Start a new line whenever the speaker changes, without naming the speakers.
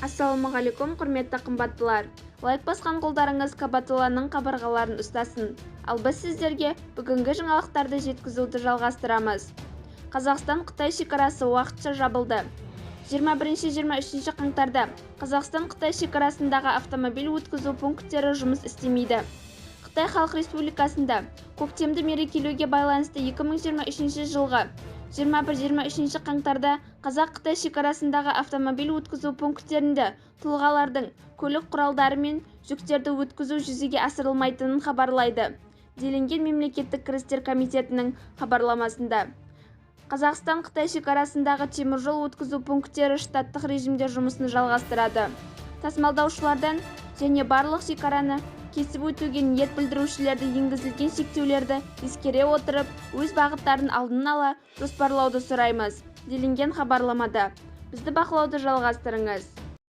Ассалаумағалейкум, құрметті қымбаттылар! Лайк басқан қолдарыңыз Кабатулланың қабырғаларын ұстасын. Ал біз сіздерге бүгінгі жаңалықтарды жеткізуді жалғастырамыз. Қазақстан-Қытай шекарасы уақытша жабылды. 21-23 қаңтарда Қазақстан-Қытай шекарасындағы автомобиль өткізу пункттері жұмыс істемейді. Қытай Халық Республикасында көктемді мерекелеуге байланысты 2023 жылғы 21-23 қаңтарда Қазақ-Қытай шекарасындағы автомобиль өткізу пункттерінде тұлғалардың, көлік құралдары мен жүктерді өткізу жүзеге асырылмайтынын хабарлайды, делінген Мемлекеттік кірістер комитетінің хабарламасында. Қазақстан-Қытай шекарасындағы теміржол өткізу пункттері штаттық режимде жұмысын жалғастырады. Тасымалдаушылардан және барлық шекараны кесіп өтуге ниет білдірушілерді енгізілген шектеулерді ескере отырып, өз бағыттарын алдын ала жоспарлауды сұраймыз, делінген хабарламада. Бізді бақылауды жалғастырыңыз.